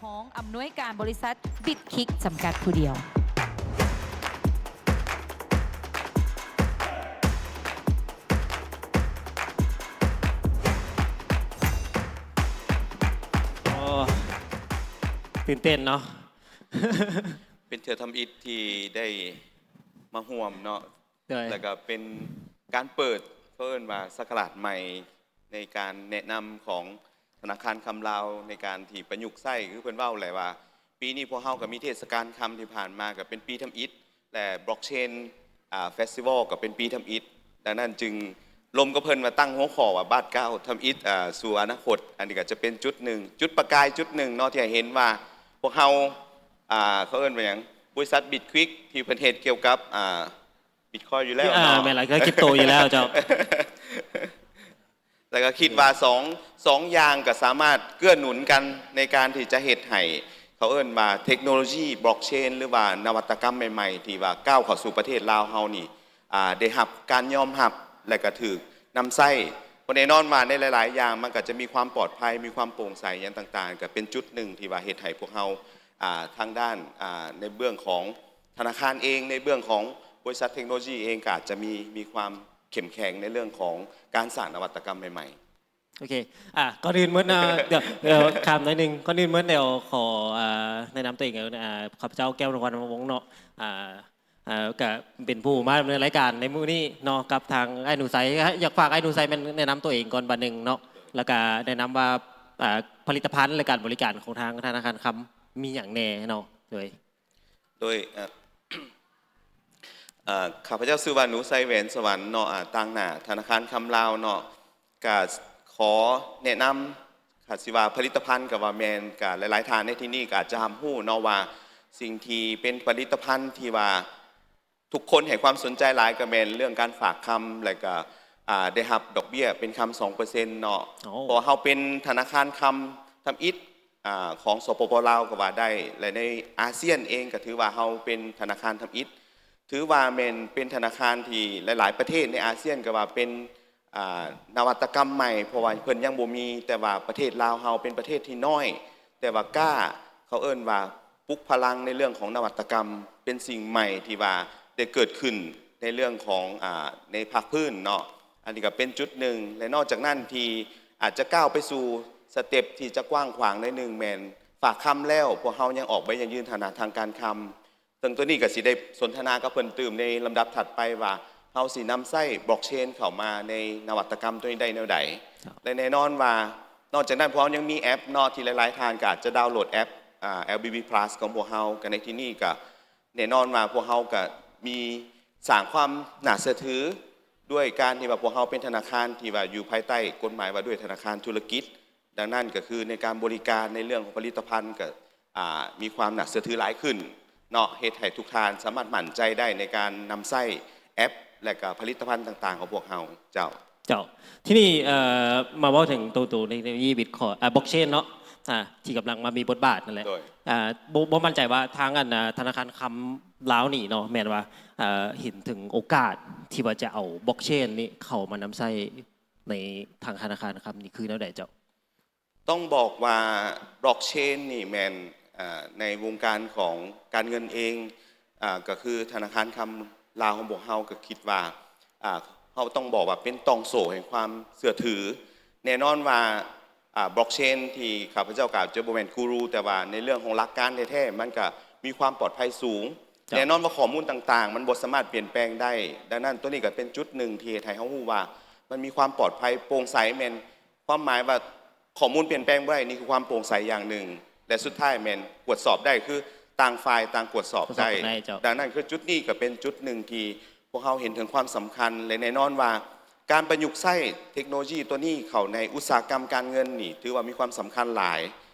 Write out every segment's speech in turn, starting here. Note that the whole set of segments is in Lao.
ຮອງອຳນວຍການບໍລິສັດ ບິດຄລິກ ຈຳກັດຜູ້ດຽວ. ໂອ້ ຕື່ນເຕັ້ນເນາະ. ເປັນເທື່ອທຳອິດທີ່ໄດ້ມາຮ່ວມເນາະ ໂດຍ ແລ້ວກໍເປັນການເປີດ ເຂົາເອີ້ນວ່າສັກກະລາດໃໝ່ ໃນການແນະນຳຂອງທະນາຄານຄຳລາວ ໃນການທີ່ປະຍຸກໃຊ້ ຄືເພິ່ນເວົ້າແຫຼະວ່າ ປີນີ້ພວກເຮົາກໍມີເທດສະການຄຳທີ່ຜ່ານມາກໍເປັນປີທຳອິດ ແລະ Blockchain ອ່າ Festival ກໍເປັນປີທຳອິດ. ດັ່ງນັ້ນຈຶ່ງລົມກັບເພິ່ນວ່າຕັ້ງຫົວຂໍ້ວ່າບາດກ້າວທຳອິດ ອ່າ ສູ່ອະນາຄົດ. ອັນນີ້ກໍຈະເປັນຈຸດໜຶ່ງ ຈຸດປະກາຍຈຸດໜຶ່ງເນາະ ທີ່ໃຫ້ເຫັນວ່າພວກເຮົາ ອ່າ ເຂົາເອີ້ນວ່າຫຍັງ ບໍລິສັດ ບິດຄວິກ ທີ່ເພິ່ນເຮັດກ່ຽວກັບ ອ່າ ບິດຄອຍຢູ່ແລ້ວ ອ່າ ເນາະ ແມ່ນລະ ຄຣິບໂຕຢູ່ແລ້ວເຈົ້າ. ແລ້ວກໍຄິດວ່າສອງ ສອງຢ່າງກໍສາມາດເກື້ອໜູນກັນ ໃນການທີ່ຈະເຮັດໃຫ້ ເຂົາເອີ້ນວ່າເທັກໂນໂລຊີ Blockchain ຫຼືວ່ານະວັດຕະກຳໃໝ່ໆ ທີ່ວ່າກ້າວເຂົ້າສູ່ປະເທດລາວເຮົານີ້ ອ່າ ໄດ້ຮັບການຍອມຮັບ ແລະກໍຖືກນຳໃຊ້. ເພາະແນ່ນອນວ່າໃນຫຼາຍໆຢ່າງ ມັນກໍຈະມີຄວາມປອດໄພ ມີຄວາມໂປ່ງໃສຫຍັງຕ່າງໆ ກໍເປັນຈຸດໜຶ່ງທີ່ວ່າເຮັດໃຫ້ພວກເຮົາ ອ່າ ທາງດ້ານ ອ່າ ໃນເບື້ອງຂອງທະນາຄານເອງ ໃນເບື້ອງຂອງບໍລິສັດເທັກໂນໂລຊີເອງ ກໍອາດຈະມີ ມີຄວາມເຂັ້ມແຂງໃນເລື່ອງຂອງການສ້າງນະວັດຕະກຳໃໝ່ໆ. ໂອເຄ ອ່າ ກ່ອນອື່ນໝົດ ອ່າ ດຽວ ດຽວຂ້າມໜ້ອຍໜຶ່ງ ກ່ອນອື່ນໝົດ ດຽວຂໍ ອ່າ ແນະນຳຕົວເອງ ອ່າ ຂ້າພະເຈົ້າ ແກ້ວນະຄອນ ວັງວົງ ເນາະ ອ່າ ອ່າ ກະເປັນຜູ້ມາດຳເນີນລາຍການໃນມື້ນີ້ເນາະ ກັບທາງອ້າຍໜູໄຊ. ຢາກຝາກອ້າຍໜູໄຊແມ່ນແນະນຳຕົວເອງກ່ອນບາດໜຶ່ງເນາະ ແລ້ວກະແນະນຳວ່າ ອ່າ ຜະລິດຕະພັນ ແລະ ການບໍລິການຂອງທາງທະນາຄານຄຳມີຫຍັງແດ່ເນາະ ໂດຍ ໂດຍ ເອີ ເອີ ຂ້າພະເຈົ້າຊື່ວ່າ ໜູໄຊ ແຫວນສະຫວັນ ເນາະ ອາ ຕາງໜ້າທະນາຄານຄຳລາວເນາະ. ກະຂໍແນະນຳ ກະຊິວ່າຜະລິດຕະພັນກະວ່າແມ່ນ ກະຫຼາຍໆທ່ານໃນທີ່ນີ້ກະອາດຈະຮັບຮູ້ເນາະວ່າ ສິ່ງທີ່ເປັນຜະລິດຕະພັນທີ່ວ່າທຸກຄົນໃຫ້ຄວາມສົນໃຈຫຼາຍກະແມ່ນເລື່ອງການຝາກຄຳ ແລະກະ ອາ ໄດ້ຮັບດອກເບ້ຍເປັນຄຳສອງເປີເຊັນເນາະ. ເພາະວ່າເຮົາເປັນທະນາຄານຄຳທຳອິດ ອາ ຂອງ ສປປ ລາວ ກໍວ່າໄດ້ ແລະໃນອາຊຽນເອງກໍຖືວ່າເຮົາເປັນທະນາຄານທຳອິດ ຖືວ່າແມ່ນເປັນທະນາຄານທີ່ຫຼາຍໆປະເທດໃນອາຊຽນກໍວ່າເປັນ ອາ ນະວັດຕະກຳໃໝ່ ເພາະວ່າເພິ່ນຍັງບໍ່ມີ ແຕ່ວ່າປະເທດລາວເຮົາເປັນປະເທດທີ່ນ້ອຍ ແຕ່ວ່າກ້າ ເຂົາເອີ້ນວ່າປຸກພະລັງໃນເລື່ອງຂອງນະວັດຕະກຳ ເປັນສິ່ງໃໝ່ທີ່ວ່າໄດ້ເກີດຂຶ້ນໃນເລື່ອງຂອງ ອາ ໃນພາກພື້ນເນາະ. ອັນນີ້ກໍເປັນຈຸດໜຶ່ງ ແລະນອກຈາກນັ້ນທີ່ອາດຈະກ້າວໄປສູ່ສະເຕັບທີ່ຈະກວ້າງຂວາງໜ້ອຍໜຶ່ງ ແມ່ນຝາກຄຳແລ້ວ ພວກເຮົາຍັງອອກໃບຢັ້ງຢືນຖານະທາງການຄຳ ເຊິ່ງໂຕນີ້ກໍຊິໄດ້ສົນທະນາກັບເພິ່ນຕື່ມໃນລຳດັບຖັດໄປວ່າ ເຮົາຊິນຳໃຊ້ບລັອກເຊນເຂົ້າມາໃນນະວັດຕະກຳໂຕນີ້ໄດ້ແນວໃດ ແລະແນ່ນອນວ່າ ນອກຈາກນັ້ນພວກເຮົາຍັງມີແອັບເນາະ ທີ່ຫຼາຍໆທ່ານກໍອາດຈະດາວໂຫຼດແອັບ ອາ ແອລບີບີພລັສ ຂອງພວກເຮົາ ກໍໃນທີ່ນີ້ກໍ ແນ່ນອນວ່າພວກເຮົາກະມີສ້າງຄວາມໜ້າເຊື່ອຖື ດ້ວຍການທີ່ວ່າພວກເຮົາເປັນທະນາຄານທີ່ວ່າຢູ່ພາຍໃຕ້ກົດໝາຍວ່າດ້ວຍທະນາຄານທຸລະກິດ. ດັ່ງນັ້ນກະຄືໃນການບໍລິການໃນເລື່ອງຂອງຜະລິດຕະພັນກະ ອາ ມີຄວາມໜ້າເຊື່ອຖືຫຼາຍຂຶ້ນເນາະ ເຮັດໃຫ້ທຸກທ່ານສາມາດໝັ້ນໃຈໄດ້ໃນການນຳໃຊ້ແອັບ ແລະກະຜະລິດຕະພັນຕ່າງໆຂອງພວກເຮົາ. ເຈົ້າ. ເຈົ້າ ທີນີ້ ເອີ ມາເວົ້າເຖິງໂຕ ໂຕເທັກໂນໂລຢີບິດຄອຍ ອາ ບລັອກເຊນເນາະ ອາ ທີ່ກຳລັງມາມີບົດບາດນັ້ນແຫຼະ ອາ ບໍ່ ບໍ່ໝັ້ນໃຈວ່າທາງ ອັນ ອາ ທະນາຄານຄຳລາວນີ້ເນາະ ແມ່ນວ່າ ເອີ ເຫັນເຖິງໂອກາດທີ່ວ່າຈະເອົາບລັອກເຊນນີ້ເຂົ້າມານຳໃຊ້ໃນທາງທະນາຄານຄຳນີ້ຄືແນວໃດເຈົ້າ? ຕ້ອງບອກວ່າບລັອກເຊນນີ້ແມ່ນ ອາ ໃນວົງການຂອງການເງິນເອງ ອາ ກໍຄືທະນາຄານຄຳລາວຂອງພວກເຮົາກໍຄິດວ່າ ອາ ເຮົາຕ້ອງບອກວ່າເປັນຕ່ອງໂສ້ແຫ່ງຄວາມເຊື່ອຖື. ແນ່ນອນວ່າ ອາ ບລັອກເຊນທີ່ຂ້າພະເຈົ້າກະອາດຈະບໍ່ແມ່ນກູຣູ ແຕ່ວ່າໃນເລື່ອງຂອງຫຼັກການແທ້ໆ ມັນກະມີຄວາມປອດໄພສູງ. ແນ່ນອນວ່າຂໍ້ມູນຕ່າງໆ ມັນບໍ່ສາມາດປ່ຽນແປງໄດ້. ດັ່ງນັ້ນ ໂຕນີ້ກະເປັນຈຸດໜຶ່ງທີ່ເຮັດໃຫ້ເຮົາຮູ້ວ່າ ມັນມີຄວາມປອດໄພໂປ່ງໃສ ແມ່ນຄວາມໝາຍວ່າ ຂໍ້ມູນປ່ຽນແປງບໍ່ໄດ້ ນີ້ຄືຄວາມໂປ່ງໃສຢ່າງໜຶ່ງ ແລະສຸດທ້າຍແມ່ນກວດສອບໄດ້ ຄືຕ່າງຝ່າຍຕ່າງກວດສອບໄດ້. ດັ່ງນັ້ນຄືຈຸດນີ້ກໍເປັນຈຸດໜຶ່ງທີ່ພວກເຮົາເຫັນເຖິງຄວາມສຳຄັນ ແລະແນ່ນອນວ່າການປະຍຸກໃຊ້ເທັກໂນໂລຢີໂຕນີ້ເຂົ້າໃນອຸດສາຫະກຳການເງິນນີ້ ຖືວ່າມີຄວາມສຳຄັນຫຼາຍ.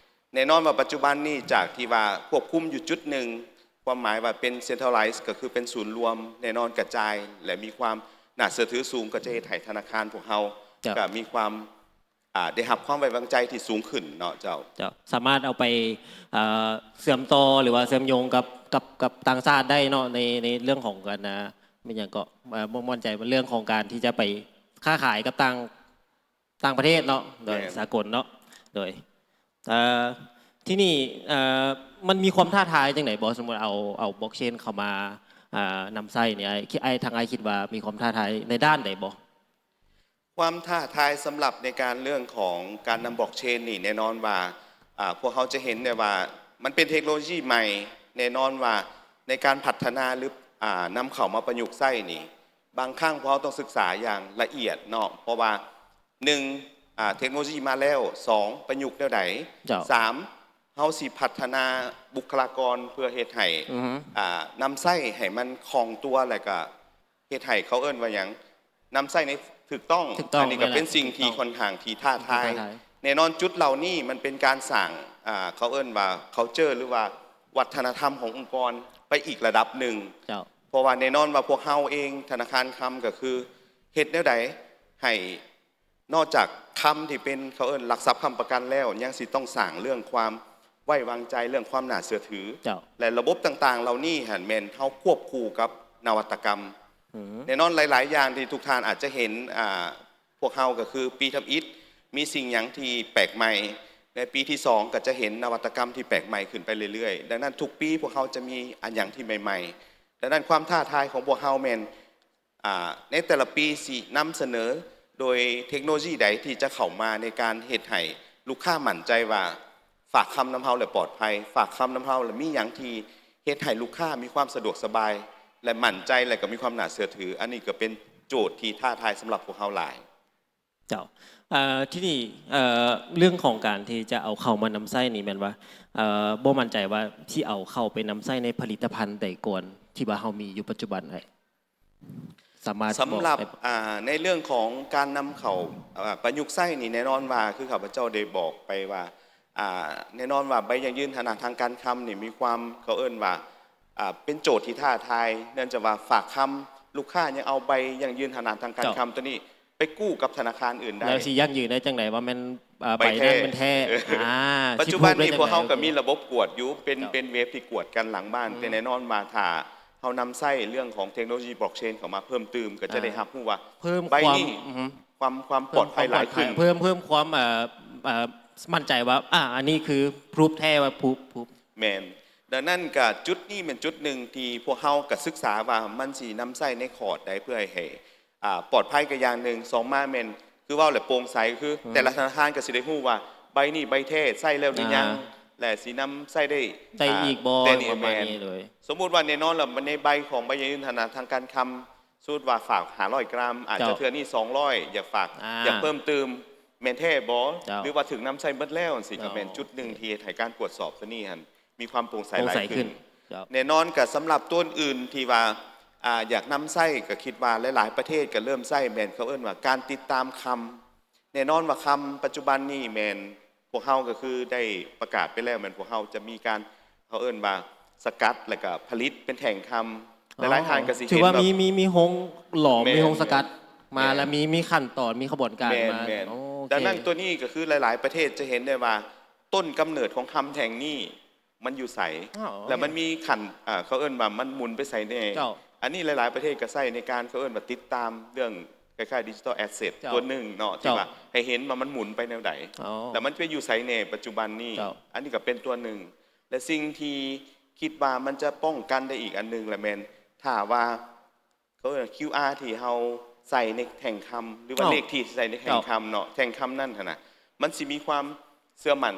ແນ່ນອນວ່າປັດຈຸບັນນີ້ຈາກທີ່ວ່າຄວບຄຸມຢູ່ຈຸດໜຶ່ງ ຄວາມໝາຍວ່າເປັນ centralize ກໍຄືເປັນສູນລວມ ແນ່ນອນກະຈາຍ ແລະມີຄວາມໜ້າເຊື່ອຖືສູງ ກໍຈະເຮັດໃຫ້ທະນາຄານພວກເຮົາ ກະມີຄວາມ ອາ ໄດ້ຮັບຄວາມໄວ້ວາງໃຈທີ່ສູງຂຶ້ນເນາະເຈົ້າ. ເຈົ້າ ສາມາດເອົາໄປ ເອີ ເຊື່ອມຕໍ່ ຫຼືວ່າເຊື່ອມໂຍງກັບ ກັບ ກັບຕ່າງຊາດໄດ້ເນາະ ໃນ ໃນເລື່ອງຂອງການ ອາ ແມ່ນຫຍັງເກາະ ເອີ ໝັ້ນໃຈເລື່ອງຂອງການທີ່ຈະໄປຄ້າຂາຍກັບຕ່າງ ຕ່າງປະເທດເນາະ ໂດຍສາກົນເນາະ ໂດຍ ເອີ ທີນີ້ ເອີ ມັນມີຄວາມທ້າທາຍຈັ່ງໃດບໍ່? ສົມມຸດເອົາ ເອົາບລັອກເຊນເຂົ້າມາ ເອີ ນຳໃຊ້ນີ້ ອ້າຍ ອ້າຍ ທາງອ້າຍຄິດວ່າມີຄວາມທ້າທາຍໃນດ້ານໃດບໍ່? ຄວາມທ້າທາຍສຳລັບໃນການເລື່ອງຂອງການນຳບລັອກເຊນນີ້ ແນ່ນອນວ່າ ອາ ພວກເຮົາຈະເຫັນໄດ້ວ່າມັນເປັນເທັກໂນໂລຢີໃໝ່, ແນ່ນອນວ່າໃນການພັດທະນາ ຫຼື ອາ ນຳເຂົ້າມາປະຍຸກໃຊ້ນີ້ ບາງຄັ້ງພວກເຮົາຕ້ອງສຶກສາຢ່າງລະອຽດເນາະ ເພາະວ່າ ໜຶ່ງ ອາ ເທັກໂນໂລຢີມາແລ້ວ, ສອງ ປະຍຸກແນວໃດ, ເຈົ້າ ສາມ ເຮົາຊິພັດທະນາບຸກຄະລາກອນເພື່ອເຮັດໃຫ້ ອືຮຶ ອາ ນຳໃຊ້ໃຫ້ມັນຄ່ອງຕົວ ແລະກະເຮັດໃຫ້ ເຂົາເອີ້ນວ່າຫຍັງ ນຳໃຊ້ໃນຖືກຕ້ອງ ຖືກຕ້ອງ ອັນນີ້ກະເປັນສິ່ງທີ່ ແມ່ນລະ ຖືກຕ້ອງ ຄ່ອນຂ້າງທີ່ທ້າທາຍ ທີ່ທ້າທາຍ ແນ່ນອນຈຸດເຫຼົ່ານີ້ມັນເປັນການສ້າງ ອາ ເຂົາເອີ້ນວ່າ culture ຫຼືວ່າວັດທະນະທຳຂອງອົງກອນໄປອີກລະດັບໜຶ່ງ ເຈົ້າ ເພາະວ່າແນ່ນອນວ່າພວກເຮົາເອງ ທະນາຄານຄຳ ກະຄືເຮັດແນວໃດໃຫ້ ນອກຈາກຄຳທີ່ເປັນ ເຂົາເອີ້ນຫຼັກຊັບຄ້ຳປະກັນແລ້ວ ຍັງຊິຕ້ອງສ້າງເລື່ອງຄວາມໄວ້ວາງໃຈ ເລື່ອງຄວາມໜ້າເຊື່ອຖື ເຈົ້າ ແລະ ລະບົບຕ່າງໆເຫຼົ່ານີ້ຫັ້ນ ແມ່ນເຮົາຄວບຄູ່ກັບນະວັດຕະກຳ ອືຮຶ ແນ່ນອນຫຼາຍໆຢ່າງທີ່ທຸກທ່ານອາດຈະເຫັນ ອາ ພວກເຮົາກະຄືປີທຳອິດມີສິ່ງຫຍັງທີ່ແປກໃໝ່ ໃນປີທີສອງກະຈະເຫັນນະວັດຕະກຳທີ່ແປກໃໝ່ຂຶ້ນໄປເລື້ອຍໆ. ດັ່ງນັ້ນທຸກປີພວກເຮົາຈະມີອັນຫຍັງທີ່ໃໝ່ໆ. ດັ່ງນັ້ນຄວາມທ້າທາຍຂອງພວກເຮົາແມ່ນ ອາ ໃນແຕ່ລະປີຊິນຳສະເໜີໂດຍເທັກໂນໂລຢີໃດທີ່ຈະເຂົ້າມາໃນການເຮັດໃຫ້ລູກຄ້າໝັ້ນໃຈວ່າ ຝາກຄຳນຳເຮົາແລ້ວປອດໄພ, ຝາກຄຳນຳເຮົາແລ້ວມີຫຍັງທີ່ເຮັດໃຫ້ລູກຄ້າມີຄວາມສະດວກສະບາຍ ແລະ ໝັ້ນໃຈ ແລະ ກະມີຄວາມໜ້າເຊື່ອຖື. ອັນນີ້ກະເປັນໂຈດທີ່ທ້າທາຍສຳລັບພວກເຮົາຫຼາຍ. ເຈົ້າ ເອີ ທີນີ້ ເອີ ເລື່ອງຂອງການທີ່ຈະເອົາເຂົ້າມານຳໃຊ້ນີ້ແມ່ນວ່າ ເອີ ບໍ່ໝັ້ນໃຈວ່າຊິເອົາເຂົ້າໄປນຳໃຊ້ໃນຜະລິດຕະພັນໃດກ່ອນ ທີ່ວ່າເຮົາມີຢູ່ປັດຈຸບັນ ອ້າຍ ສາມາດ ສຳລັບ ບອກໄດ້ບໍ່? ອາ ໃນເລື່ອງຂອງການນຳເຂົ້າ ອາ ປະຍຸກໃຊ້ນີ້ ແນ່ນອນວ່າ ຄືຂ້າພະເຈົ້າໄດ້ບອກໄປວ່າ ອາ ແນ່ນອນວ່າໃບຢັ້ງຢືນຖານະທາງການຄຳນີ້ມີຄວາມ ເຂົາເອີ້ນວ່າ ອາ ເປັນໂຈດທີ່ທ້າທາຍ ເນື່ອງຈາກວ່າຝາກຄຳ ລູກຄ້າຍັງເອົາໃບຢັ້ງຢືນຖານະທາງການຄຳ ເຈົ້າ ໂຕນີ້ໄປກູ້ກັບທະນາຄານອື່ນໄດ້ ແລ້ວຊິຢັ້ງຢືນໄດ້ຈັ່ງໃດວ່າແມ່ນ ອາ ໃບນັ້ນແມ່ນແທ້? ເອີ ອາ ປັດຈຸບັນນີ້ພວກເຮົາກະມີລະບົບກວດຢູ່ ເປັນ ເຈົ້າ ເປັນເວັບທີ່ກວດກັນຫຼັງບ້ານ ອືມ ແຕ່ແນ່ນອນວ່າຖ້າ ເຮົານຳໃຊ້ເລື່ອງຂອງເທັກໂນໂລຢີບລັອກເຊນເຂົ້າມາເພີ່ມຕື່ມ ກະຈະໄດ້ ອ່າ ຮັບຮູ້ວ່າ ເພີ່ມ ໃບນີ້ ຄວາມ ອືຮຶ ຄວາມ ຄວາມປອດໄພຫຼາຍຂຶ້ນ ເພີ່ມ ເພີ່ມຄວາມ ເອີ ເອີ ໝັ້ນໃຈວ່າ ອາ ອັນນີ້ຄືພຣູຟແທ້ວ່າ ພຣູຟ ພຣູຟ ແມ່ນ. ດັ່ງນັ້ນກະຈຸດນີ້ແມ່ນຈຸດໜຶ່ງທີ່ພວກເຮົາກະສຶກສາວ່າມັນຊິນຳໃຊ້ໃນຂອດໃດ ເພື່ອໃຫ້ ອາ ປອດໄພກະຢ່າງໜຶ່ງ, ສອງມາແມ່ນ ຄືເວົ້າແລ້ວໂປ່ງໃສ ຄື ອືມ ແຕ່ລະທະນາຄານກະຊິໄດ້ຮູ້ວ່າໃບນີ້ໃບແທ້ ໃຊ້ແລ້ວຫຼືຍັງ ອ່າ ແລະ ຊິນຳໃຊ້ໄດ້ ໃຊ້ອີກບໍ່ ແຕ່ນີ້ ປະມານນີ້ເລີຍ. ສົມມຸດວ່າແນ່ນອນແລ້ວ ໃນໃບຂອງໃບຢັ້ງຢືນຖານະທາງການຄຳ ສົມມຸດວ່າຝາກຫ້າຮ້ອຍກຣາມ ອາດຈະ ເຈົ້າ ເທື່ອນີ້ສອງຮ້ອຍ ຢາກຝາກ ອ່າ ຢາກເພີ່ມຕື່ມ ແມ່ນແທ້ບໍ່? ເຈົ້າ ຫຼືວ່າຖືກນຳໃຊ້ໝົດແລ້ວຈັ່ງຊີ້ ກະແມ່ນ ໂອເຄ ຈຸດໜຶ່ງທີ່ເຮັດໃຫ້ການກວດສອບໂຕນີ້ຫັ້ນ ມີຄວາມໂປ່ງໃສ ໂປ່ງໃສຫຼາຍຂຶ້ນ ຂຶ້ນ. ເຈົ້າ ແນ່ນອນກະສຳລັບໂຕອື່ນໆທີ່ວ່າ ອາ ຢາກນຳໃຊ້ ກະຄິດວ່າຫຼາຍໆປະເທດກະເລີ່ມໃຊ້ ແມ່ນເຂົາເອີ້ນວ່າການຕິດຕາມຄຳ. ແນ່ນອນວ່າຄຳປັດຈຸບັນນີ້ແມ່ນພວກເຮົາກະຄືໄດ້ປະກາດໄປແລ້ວ ແມ່ນພວກເຮົາຈະມີການ ເຂົາເອີ້ນວ່າສະກັດ ແລະກະຜະລິດເປັນແທ່ງຄຳ. ອໍ ຫຼາຍໆທ່ານກະຊິ ຖືວ່າ ເຫັນວ່າ ມີ ມີ ມີໂຮງຫຼອມ ແມ່ນ ມີໂຮງສະກັດມາ ແມ່ນ ແລະ ມີ ມີຂັ້ນຕອນ ມີຂະບວນການ ແມ່ນ ມາ ແມ່ນ. ອໍ ໂອເຄ ດັ່ງນັ້ນໂຕນີ້ກະຄືຫຼາຍໆປະເທດຈະເຫັນໄດ້ວ່າ ຕົ້ນກຳເນີດຂອງຄຳແທ່ງນີ້ມັນຢູ່ໃສ ອໍ ແລະ ໂອເຄ ມັນມີຂັ້ນ ເອີ ເຂົາເອີ້ນວ່າມັນໝູນໄປໃສແນ່. ເຈົ້າ ອັນນີ້ຫຼາຍໆປະເທດກະໃຊ້ໃນການ ເຂົາເອີ້ນວ່າຕິດຕາມເລື່ອງຄ້າຍໆ digital asset ເຈົ້າ ໂຕໜຶ່ງເນາະ ເຈົ້າ ທີ່ວ່າໃຫ້ເຫັນວ່າມັນໝູນໄປແນວໃດ ອໍ ແລະ ມັນໄປຢູ່ໃສແນ່ປັດຈຸບັນນີ້. ເຈົ້າ ອັນນີ້ກະເປັນຕົວໜຶ່ງ ແລະ ສິ່ງທີ່ຄິດວ່າມັນຈະປ້ອງກັນໄດ້ອີກອັນໜຶ່ງລະແມ່ນ ຖ້າວ່າ ເຂົາເອີ້ນວ່າ ຄິວອາ ທີ່ເຮົາໃສ່ໃນແທ່ງຄຳ ຫຼືວ່າ ເຈົ້າ ເລກທີ່ໃສ່ໃນແທ່ງຄຳເນາະ ເຈົ້າ ແທ່ງຄຳນັ້ນຫັ້ນນະ ມັນຊິມີຄວາມເຊື່ອໝັ້ນ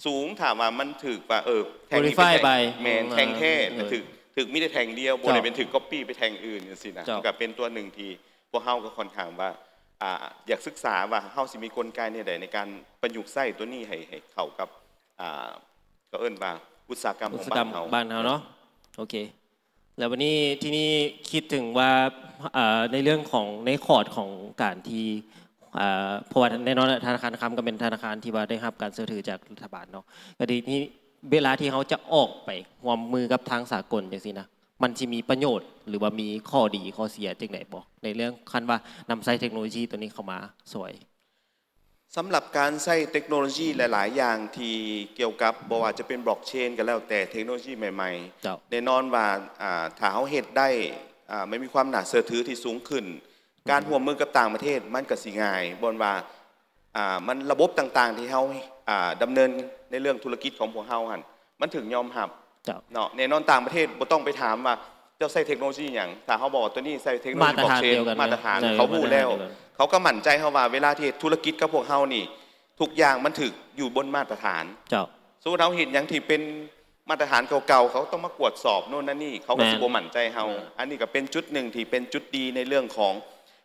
ສູງ ຖ້າວ່າມັນຖືກວ່າ ເອີ ແທ່ງນີ້ເປັນແທ່ງ verify by ແມ່ນ ອືມ ແທ່ງແທ້ ອ່າ ແລະ ຖືກ ຖືກມີແຕ່ແທ່ງດຽວ ເຈົ້າ ບໍ່ໄດ້ເປັນຖືກ copy ໄປແທ່ງອື່ນຈັ່ງຊີ້ນະ. ເຈົ້າ ມັນກະເປັນຕົວໜຶ່ງທີ່ພວກເຮົາກະຂ້ອນຂ້າງວ່າ ອາ ຢາກສຶກສາວ່າເຮົາຊິມີກົນໄກແນວໃດໃນການປະຍຸກໃຊ້ໂຕນີ້ໃຫ້ ໃຫ້ເຂົ້າກັບ ອາ ເຂົາເອີ້ນວ່າອຸດສາຫະກຳຂອງບ້ານເຮົາ ອຸດສາຫະກຳບ້ານເຮົາເນາະ. ໂອເຄ ແລ້ວບັດນີ້ ທີນີ້ຄິດເຖິງວ່າ ເອີ ໃນເລື່ອງຂອງ ໃນຂອດຂອງການທີ່ ເອີ ເພາະວ່າແນ່ນອນແຫຼະ ທະນາຄານຄຳກະເປັນທະນາຄານທີ່ວ່າໄດ້ຮັບການເຊື່ອຖືຈາກລັດຖະບານເນາະ ກະທີນີ້ເວລາທີ່ເຮົາຈະອອກໄປຮ່ວມມືກັບທາງສາກົນຈັ່ງຊີ້ນະ ມັນຊິມີປະໂຫຍດ ຫຼືວ່າມີຂໍ້ດີຂໍ້ເສຍຈັ່ງໃດບໍ່ ໃນເລື່ອງຄັນວ່ານຳໃຊ້ເທັກໂນໂລຢີໂຕນີ້ເຂົ້າມາຊ່ວຍ? ສຳລັບການໃຊ້ເຕັກໂນໂລຢີຫຼາຍໆຢ່າງທີ່ກ່ຽວກັບ ບໍ່ວ່າຈະເປັນບລັອກເຊນກະແລ້ວແຕ່ ເຕັກໂນໂລຢີໃໝ່ໆ ເຈົ້າ ແນ່ນອນວ່າ ອາ ຖ້າເຮົາເຮັດໄດ້ ອາ ມັນມີຄວາມໜ້າເຊື່ອຖືທີ່ສູງຂຶ້ນ ອືມ ການຮ່ວມມືກັບຕ່າງປະເທດມັນກະຊິງ່າຍ ບ່ອນວ່າ ອ່າ ມັນ ລະບົບຕ່າງໆທີ່ເຮົາ ອ່າ ດຳເນີນໃນເລື່ອງທຸລະກິດຂອງພວກເຮົາຫັ້ນ ມັນຖືກຍອມຮັບ ເຈົ້າ ເນາະ. ແນ່ນອນຕ່າງປະເທດບໍ່ຕ້ອງໄປຖາມວ່າເຈົ້າໃຊ້ເທັກໂນໂລຊີຫຍັງ, ຖ້າເຮົາບອກວ່າໂຕນີ້ໃຊ້ເທັກໂນໂລຊີບລັອກເຊນ ມາດຕະຖານດຽວກັນ ມາດຕະຖານ ເອີ ເຂົາຮູ້ແລ້ວ ມາດຕະຖານດຽວກັນ ເຂົາກໍໝັ້ນໃຈເຮົາວ່າເວລາທີ່ເຮັດທຸລະກິດກັບພວກເຮົານີ້ ທຸກຢ່າງມັນຖືກຢູ່ບົນມາດຕະຖານ. ເຈົ້າ ສົມມຸດເຮົາເຮັດຫຍັງທີ່ເປັນມາດຕະຖານເກົ່າໆ ເຂົາຕ້ອງມາກວດສອບໂນ່ນນັ້ນນີ້ ເຂົາກໍ ແມ່ນ ຊິບໍ່ໝັ້ນໃຈເຮົາ. ເອີ ອັນນີ້ກໍເປັນຈຸດໜຶ່ງທີ່ເປັນຈຸດດີໃນເລື່ອງຂອງ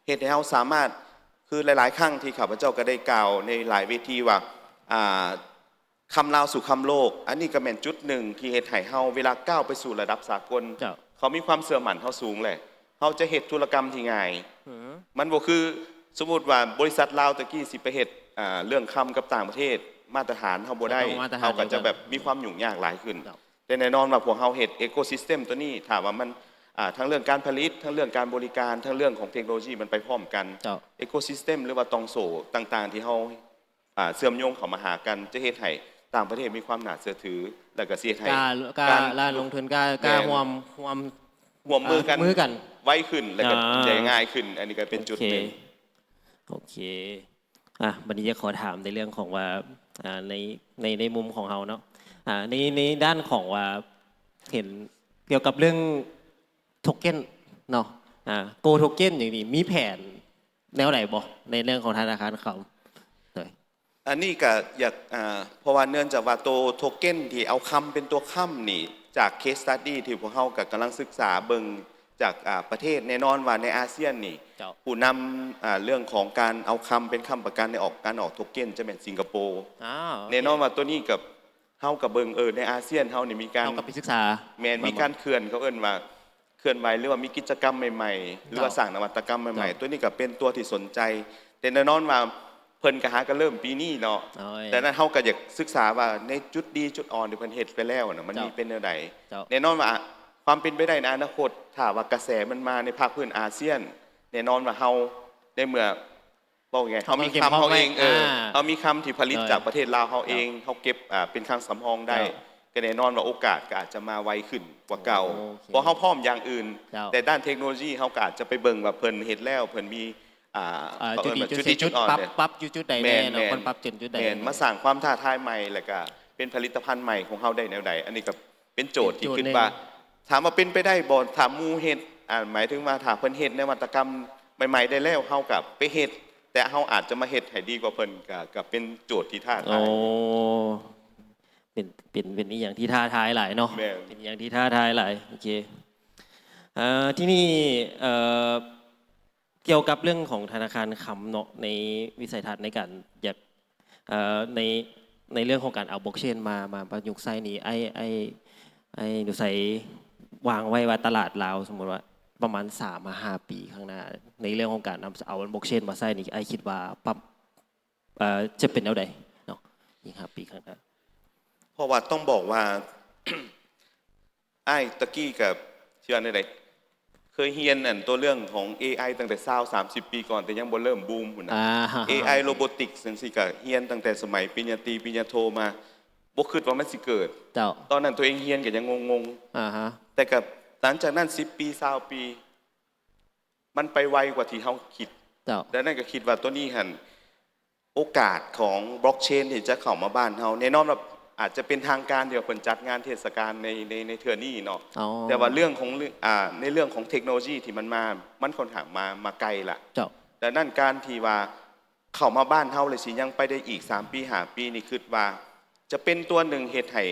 ເຮັດໃຫ້ເຮົາສາມາດ ຄືຫຼາຍໆຄັ້ງທີ່ຂ້າພະເຈົ້າກໍໄດ້ກ່າວໃນຫຼາຍເວທີວ່າ ອ່າ ຄຳລາວສູ່ຄຳໂລກ, ອັນນີ້ກໍແມ່ນຈຸດໜຶ່ງທີ່ເຮັດໃຫ້ເຮົາເວລາກ້າວໄປສູ່ລະດັບສາກົນ ເຈົ້າ ເຂົາມີຄວາມເຊື່ອໝັ້ນເຮົາສູງແຫຼະ ເຮົາຈະເຮັດທຸລະກຳທີ່ງ່າຍ. ອືມ ມັນບໍ່ຄື ສົມມຸດວ່າບໍລິສັດລາວແຕ່ກີ້ຊິໄປເຮັດ ອ່າ ເລື່ອງຄຳກັບຕ່າງປະເທດ ມາດຕະຖານເຮົາບໍ່ໄດ້ ເຮົາກໍຈະແບບມີຄວາມຫຍຸ້ງຍາກຫຼາຍຂຶ້ນ. ເຈົ້າ ແຕ່ແນ່ນອນວ່າພວກເຮົາເຮັດ ecosystem ຕົວນີ້ ຖ້າວ່າມັນ ອ່າ ທັງເລື່ອງການຜະລິດ ທັງເລື່ອງການບໍລິການ ທັງເລື່ອງຂອງເທັກໂນໂລຊີ ມັນໄປພ້ອມກັນ. ເຈົ້າ ecosystem ຫຼືວ່າຕ່ອງໂສ້ຕ່າງໆທີ່ເຮົາ ອ່າ ເຊື່ອມໂຍງເຂົ້າມາຫາກັນ ຈະເຮັດໃຫ້ຕ່າງປະເທດມີຄວາມໜ້າເຊື່ອຖື ແລ້ວກໍຊິເຮັດໃຫ້ ກ້າ ກ້າ ການ ລ້ານລົງທຶນ ກ້າ ເຮັດ ກ້າ ແມ່ນ ຮ່ວມ ຮ່ວມ ຮ່ວມມືກັນ ເອີ ມືກັນ ໄວຂຶ້ນ ແລ້ວກໍ ອ່າ ໃຫຍ່ງ່າຍຂຶ້ນ. ອັນນີ້ກໍເປັນຈຸດໜຶ່ງ. ໂອເຄ ໂອເຄ ອ່ະ ບັດນີ້ຈະຂໍຖາມໃນເລື່ອງຂອງວ່າ ອ່າ ໃນ ໃນ ໃນມຸມຂອງເຮົາເນາະ ອ່າ ໃນ ໃນດ້ານຂອງວ່າ ເຫັນກ່ຽວກັບເລື່ອງໂທເກັນເນາະ ອ່າ Gold Token ຫຍັງນີ້ ມີແຜນ ແນວໃດບໍ່ ໃນເລື່ອງຂອງທະນາຄານຄຳ? ໂດຍ ອັນນີ້ກໍຢາກ ອ່າ ເພາະວ່າເນື່ອງຈາກວ່າໂຕໂທເກັນທີ່ເອົາຄຳເປັນຕົວຄ້ຳນີ້ ຈາກ case study ທີ່ພວກເຮົາກໍກຳລັງສຶກສາເບິ່ງຈາກ ອ່າ ປະເທດ ແນ່ນອນວ່າໃນອາຊຽນນີ້ ເຈົ້າ ຜູ້ນຳ ອ່າ ເລື່ອງຂອງການເອົາຄຳເປັນຄ້ຳປະກັນໃນອອກ ການອອກໂທເກັນຈະແມ່ນສິງກະໂປ. ອ່າ ໂອເຄ ແນ່ນອນວ່າໂຕນີ້ກໍ ເຮົາກໍເບິ່ງ ເອີ ໃນອາຊຽນເຮົານີ້ມີການ ເຮົາກໍໄປສຶກສາ ແມ່ນ ມີການເຄື່ອນ ເຂົາເອີ້ນວ່າເຄື່ອນໄຫວ ຫຼືວ່າມີກິດຈະກຳໃໝ່ໆ ຫຼືວ່າ ເຈົ້າ ສ້າງນະວັດຕະກຳໃໝ່ໆ ເຈົ້າ ໂຕນີ້ກໍເປັນຕົວທີ່ສົນໃຈ. ແຕ່ແນ່ນອນວ່າເພິ່ນກໍຫາກໍເລີ່ມປີນີ້ເນາະ ໂດຍ ແຕ່ນັ້ນເຮົາກໍຢາກສຶກສາວ່າໃນຈຸດດີຈຸດອ່ອນທີ່ເພິ່ນເຮັດໄປແລ້ວນະ ມັນ ເຈົ້າ ມີເປັນແນວໃດ. ເຈົ້າ ແນ່ນອນວ່າຄວາມເປັນໄປໄດ້ໃນອະນາຄົດ ຖ້າວ່າກະແສມັນມາໃນພາກພື້ນອາຊຽນ ແນ່ນອນວ່າເຮົາ ໃນເມື່ອ ເວົ້າງ່າຍ ເຮົາມີຄຳເຮົາເອງ ເອີ ເຮົາມີຄຳທີ່ຜະລິດຈາກປະເທດລາວເຮົາເອງ ເຮົາເກັບ ອ່າ ເປັນຄັງສຳຮອງໄດ້ ເຈົ້າ ກໍແນ່ນອນວ່າໂອກາດກໍອາດຈະມາໄວຂຶ້ນກວ່າເກົ່າ ໂອເຄ ເພາະເຮົາພ້ອມຢ່າງອື່ນ ເຈົ້າ ແຕ່ດ້ານເທັກໂນໂລຊີເຮົາກໍອາດຈະໄປເບິ່ງວ່າເພິ່ນເຮັດແລ້ວ ເພິ່ນມີ ອ່າ ເຂົາເອີ້ນວ່າຈຸດດີຈຸດອ່ອນ ປັບ ຈຸດດີຈຸດອ່ອນ ປັບ ປັບຢູ່ຈຸດໃດແນ່ເນາະ ແມ່ນ ເພິ່ນປັບຈົນຈຸດໃດ ແມ່ນ ມາສ້າງຄວາມທ້າທາຍໃໝ່ ແລ້ວກໍເປັນຜະລິດຕະພັນໃໝ່ຂອງເຮົາໄດ້ແນວໃດ ອັນນີ້ກໍ ເປັນໂຈດທີ່ຄິດວ່າ ເປັນໂຈດໜຶ່ງ ຖາມວ່າເປັນໄປໄດ້ບໍ່ ຖ້າໝູ່ເຮັດ ອັນ ໝາຍເຖິງວ່າຖ້າເພິ່ນເຮັດນະວັດຕະກຳໃໝ່ໆໄດ້ແລ້ວ ເຮົາກໍໄປເຮັດ ແຕ່ເຮົາອາດຈະມາເຮັດໃຫ້ດີກວ່າເພິ່ນ ກໍ ກໍເປັນໂຈດທີ່ທ້າທາຍ. ໂອ້ ເປັນ ເປັນ ເປັນອີ່ຫຍັງທີ່ທ້າທາຍຫຼາຍເນາະ ແມ່ນ ເປັນອີ່ຫຍັງທີ່ທ້າທາຍຫຼາຍ. ໂອເຄ ເອີ ທີນີ້ ເອີ ກ່ຽວກັບເລື່ອງຂອງທະນາຄານຄຳເນາະ ໃນວິໄສທັດໃນການຢາກ ເອີ ໃນ ໃນເລື່ອງຂອງການເອົາບລັອກເຊນມາ ມາປະຍຸກໃຊ້ນີ້ ອ້າຍ ອ້າຍ ອ້າຍໜູໄຊວາງໄວ້ວ່າຕະຫຼາດລາວ ສົມມຸດວ່າປະມານສາມຫາຫ້າປີຂ້າງໜ້າ ໃນເລື່ອງຂອງການນຳເອົາບລັອກເຊນມາໃຊ້ນີ້ ອ້າຍຄິດວ່າປະ ເອີ ຈະເປັນແນວໃດເນາະ ອີກຫ້າປີຂ້າງໜ້າ? ເພາະວ່າຕ້ອງບອກວ່າ ອ້າຍຕະກີ້ກໍ ຊິວ່າແນວໃດ ເຄີຍຮຽນອັນຕົວເລື່ອງຂອງເອໄອຕັ້ງແຕ່ຊາວສາມສິບປີກ່ອນ ແຕ່ຍັງບໍ່ເລີ່ມບູມພຸ້ນນະ ອາຮະ ເອໄອ ໂຣບອດຕິກ ຈັ່ງຊີ້ ກໍຮຽນຕັ້ງແຕ່ສະໄໝປະລິນຍາຕີ ປະລິນຍາໂທມາ ບໍ່ຄິດວ່າມັນຊິເກີດ. ເຈົ້າ ຕອນນັ້ນຕົວເອງຮຽນກໍຍັງງົງໆ ອາຮະ ແຕ່ກໍຫຼັງຈາກນັ້ນສິບປີ ຊາວປີ ມັນໄປໄວກວ່າທີ່ເຮົາຄິດ. ເຈົ້າ ດັ່ງນັ້ນກໍຄິດວ່າຕົວນີ້ຫັ້ນ ໂອກາດຂອງບລັອກເຊນທີ່ຈະເຂົ້າມາບ້ານເຮົາ ແນ່ນອນວ່າອາດຈະເປັນທາງການທີ່ວ່າເພິ່ນຈັດງານເທດສະການໃນ ໃນ ໃນເທື່ອນີ້ເນາະ ອໍ ແຕ່ວ່າເລື່ອງຂອງ ອາ ໃນເລື່ອງຂອງເທັກໂນໂລຊີທີ່ມັນມາ ມັນຄ່ອນຂ້າງມາ ມາໄກລະ. ເຈົ້າ ດັ່ງນັ້ນການທີ່ວ່າເຂົ້າມາບ້ານເຮົາແລ້ວຊິຍັງໄປໄດ້ອີກສາມປີ ຫ້າປີນີ້ ຄິດວ່າຈະເປັນຕົວໜຶ່ງເຮັດໃຫ້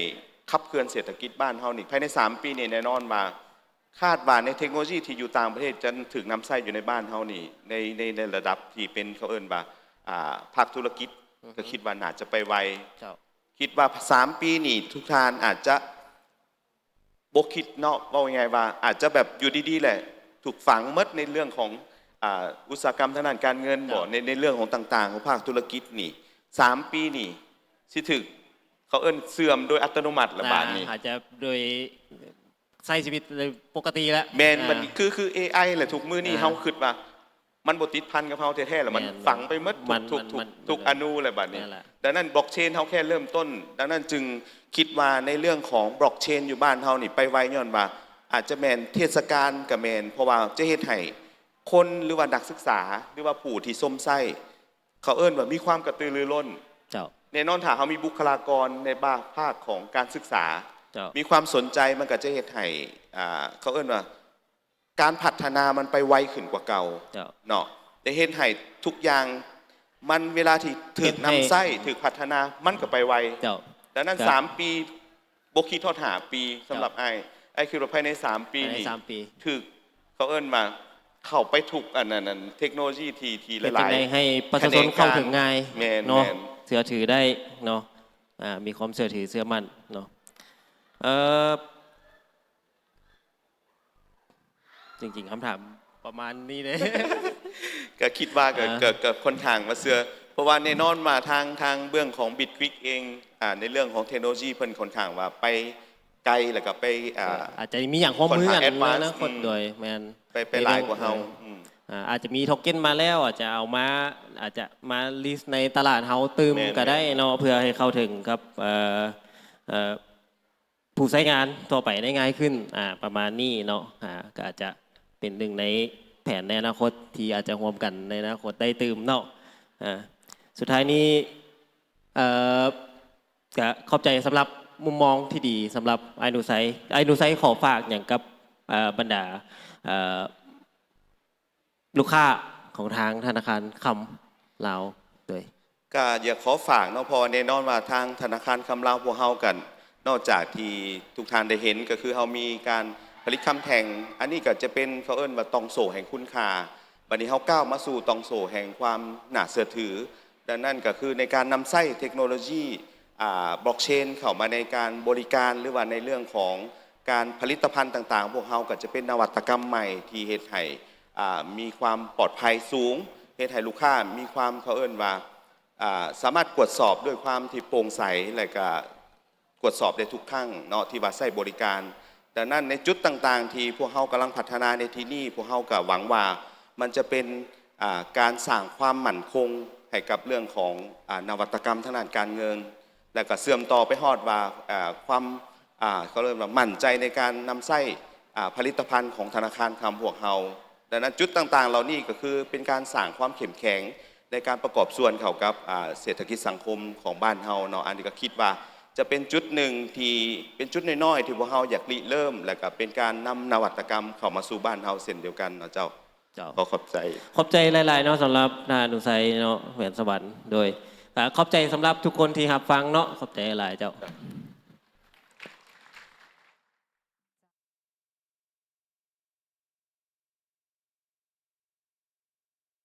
ຂັບເຄື່ອນເສດຖະກິດບ້ານເຮົານີ້ ພາຍໃນສາມປີນີ້ ແນ່ນອນວ່າ ຄາດວ່າໃນເທັກໂນໂລຊີທີ່ຢູ່ຕ່າງປະເທດຈະຖືກນຳໃຊ້ຢູ່ໃນບ້ານເຮົານີ້ ໃນ ໃນ ໃນລະດັບທີ່ເປັນ ເຂົາເອີ້ນວ່າ ອ່າ ພາກທຸລະກິດ ອືຮຶ ກໍຄິດວ່າໜ້າຈະໄປໄວ. ເຈົ້າ ຄິດວ່າສາມປີນີ້ ທຸກທ່ານອາດຈະບໍ່ຄິດເນາະ ເວົ້າງ່າຍໆວ່າ ອາດຈະແບບຢູ່ດີໆແຫຼະ ຖືກຝັງໝົດໃນເລື່ອງຂອງ ອ່າ ອຸດສາຫະກຳທາງດ້ານການເງິນບໍ ເຈົ້າ ໃນ ໃນເລື່ອງຂອງຕ່າງໆຂອງພາກທຸລະກິດນີ້ ສາມປີນີ້ ຊິຖືກ ເຂົາເອີ້ນເສື່ອມໂດຍອັດຕະໂນມັດລະບາດນີ້ ອາ ອາດຈະໂດຍ ໃຊ້ຊີວິດໂດຍປົກກະຕິແລ້ວ ແມ່ນ ອ່າ ມັນຄື ຄືເອໄອແຫຼະ ທຸກມື້ນີ້ ອ່າ ເຮົາຄິດວ່າມັນບໍ່ຕິດພັນກັບເຮົາແທ້ໆ ແລ້ວມັນ ແມ່ນ ຝັງໄປໝົດ ມັນ ທຸກ ທຸກ ທຸກອະນູແຫຼະບາດນີ້ ນັ້ນແຫຼະ ດັ່ງນັ້ນບລັອກເຊນເຮົາແຄ່ເລີ່ມຕົ້ນ ດັ່ງນັ້ນຈຶ່ງຄິດວ່າໃນເລື່ອງຂອງບລັອກເຊນຢູ່ບ້ານເຮົານີ້ໄປໄວ ຍ້ອນວ່າອາດຈະແມ່ນເທດສະການກໍແມ່ນ ເພາະວ່າຈະເຮັດໃຫ້ຄົນ ຫຼືວ່ານັກສຶກສາ ຫຼືວ່າຜູ້ທີ່ຊົມໃຊ້ ເຂົາເອີ້ນວ່າມີຄວາມກະຕືລືລົ້ນ. ເຈົ້າ. ແນ່ນອນ ຖ້າເຮົາມີບຸກຄະລາກອນໃນພາກຂອງການສຶກສາ ເຈົ້າ ມີຄວາມສົນໃຈ ມັນກໍຈະເຮັດໃຫ້ ອ່າ ເຂົາເອີ້ນວ່າ ການພັດທະນາມັນໄປໄວຂຶ້ນກວ່າເກົ່າ. ເຈົ້າ. ເນາະ ໄດ້ເຮັດໃຫ້ທຸກຢ່າງມັນ ເວລາທີ່ຖືກນຳໃຊ້ ເຮັດໃຫ້ ຖືກພັດທະນາ ມັນກໍໄປໄວ. ເຈົ້າ. ດັ່ງນັ້ນ ເຈົ້າ ສາມປີ ບໍ່ຄິດຮອດຫ້າປີ. ເຈົ້າ. ສຳລັບອ້າຍ ອ້າຍຄິດວ່າພາຍໃນສາມປີ ພາຍໃນ ນີ້ ສາມປີ ຖືກ ເຂົາເອີ້ນວ່າເຂົ້າໄປທຸກອັນນັ້ນ ອັນເທັກໂນໂລຢີທີ່ ທີ່ ເຮັດຈັ່ງໃດ ຫຼາຍໆ ໃຫ້ປະຊາຊົນເຂົ້າເຖິງງ່າຍ ແມ່ນ ເນາະ ແມ່ນ ເຊື່ອຖືໄດ້ເນາະ ອ່າ ມີຄວາມເຊື່ອຖືເຊື່ອໝັ້ນເນາະ. ເອີ ຈິງໆ ຄຳຖາມປະມານນີ້ເດ້. ກໍຄິດວ່າກໍ ອ່າ ກໍ ກໍຄ່ອນຂ້າງວ່າເຊື່ອ ເພາະວ່າແນ່ນອນວ່າທາງ ທາງເບື້ອງຂອງ Bitquick ເອງ ອ່າ ໃນເລື່ອງຂອງເທັກໂນໂລຢີເພິ່ນຄ່ອນຂ້າງວ່າໄປໄກ ແລ້ວກໍໄປ ອ່າ ອາດຈະມີຫຍັງຮ່ວມມືກັນໃນອະນາຄົດ ແອດວານ ໂດຍ ແມ່ນ ໄປ ໄປຫຼາຍກວ່າເຮົາ. ອືມ ອືມ ອ່າ ອາດຈະມີໂທເຄັນມາແລ້ວ ອາດຈະເອົາມາ ອາດຈະມາລິດໃນຕະຫຼາດເຮົາຕື່ມ ແມ່ນ ກໍໄດ້ເນາະ ເພື່ອໃຫ້ເຂົ້າເຖິງກັບ ເອີ ເອີ ຜູ້ໃຊ້ງານທົ່ວໄປໄດ້ງ່າຍຂຶ້ນ ອ່າ ປະມານນີ້ເນາະ. ອ່າ ກໍອາດຈະເປັນໜຶ່ງໃນແຜນໃນອະນາຄົດທີ່ອາດຈະຮ່ວມກັນໃນອະນາຄົດໄດ້ຕື່ມເນາະ. ອ່າ ສຸດທ້າຍນີ້ ເອີ ກະຂອບໃຈສຳລັບມຸມມອງທີ່ດີສຳລັບອ້າຍໜູໄຊ. ອ້າຍໜູໄຊຂໍຝາກຫຍັງກັບ ເອີ ບັນດາ ເອີ ລູກຄ້າຂອງທາງທະນາຄານຄຳລາວໂດຍ? ກະຢາກຂໍຝາກເນາະ ເພາະວ່າແນ່ນອນວ່າທາງທະນາຄານຄຳລາວພວກເຮົາ ກະນອກຈາກທີ່ທຸກທ່ານໄດ້ເຫັນ ກໍຄືເຮົາມີການຜະລິດຄຳແທ່ງ ອັນນີ້ກໍຈະເປັນ ເຂົາເອີ້ນວ່າຕ່ອງໂສ້ແຫ່ງຄຸນຄ່າ. ບັດນີ້ເຮົາກ້າວມາສູ່ຕ່ອງໂສ້ແຫ່ງຄວາມໜ້າເຊື່ອຖື. ດັ່ງນັ້ນກໍຄືໃນການນຳໃຊ້ເທັກໂນໂລຢີ ອ່າ ບລັອກເຊນ ເຂົ້າມາໃນການບໍລິການ ຫຼືວ່າໃນເລື່ອງຂອງການຜະລິດຕະພັນຕ່າງໆ ພວກເຮົາກໍຈະເປັນນະວັດຕະກຳໃໝ່ທີ່ເຮັດໃຫ້ ອ່າ ມີຄວາມປອດໄພສູງ ເຮັດໃຫ້ລູກຄ້າມີຄວາມ ເຂົາເອີ້ນວ່າ ອ່າ ສາມາດກວດສອບດ້ວຍຄວາມທີ່ໂປ່ງໃສ ແລະກະ ກວດສອບໄດ້ທຸກຄັ້ງເນາະ ທີ່ວ່າໃຊ້ບໍລິການ. ດັ່ງນັ້ນ ໃນຈຸດຕ່າງໆ ທີ່ພວກເຮົາກຳລັງພັດທະນາໃນທີ່ນີ້ ພວກເຮົາກໍຫວັງວ່າມັນຈະເປັນ ອ່າ ການສ້າງຄວາມໝັ້ນຄົງໃຫ້ກັບເລື່ອງຂອງ ອ່າ ນະວັດຕະກຳທາງດ້ານການເງິນ ແລະກໍເຊື່ອມຕໍ່ໄປຮອດວ່າ ອ່າ ຄວາມ ອ່າ ເຂົາເອີ້ນວ່າໝັ້ນໃຈໃນການນຳໃຊ້ ອ່າ ຜະລິດຕະພັນຂອງທະນາຄານຄຳພວກເຮົາ. ດັ່ງນັ້ນ ຈຸດຕ່າງໆ ເຫຼົ່ານີ້ກໍຄືເປັນການສ້າງຄວາມເຂັ້ມແຂງ ໃນການປະກອບສ່ວນເຂົ້າກັບ ອ່າ ເສດຖະກິດສັງຄົມຂອງບ້ານເຮົາເນາະ. ອັນນີ້ກໍຄິດວ່າຈະເປັນຈຸດໜຶ່ງທີ່ເປັນຈຸດນ້ອຍໆ ທີ່ພວກເຮົາຢາກລິເລີ່ມ ແລະກໍເປັນການນຳນະວັດຕະກຳເຂົ້າມາສູ່ບ້ານເຮົາເຊັ່ນດຽວກັນເນາະເຈົ້າ. ເຈົ້າ. ຂໍຂອບໃຈ. ຂອບໃຈຫຼາຍໆ ເນາະ ສຳລັບທ່ານອະນຸໄຊເນາະ ແຫວນສະຫວັນ ໂດຍ ກໍຂອບໃຈສຳລັບທຸກຄົນທີ່ຮັບຟັງເນາະ. ຂອບໃຈຫຼາຍເຈົ້າ.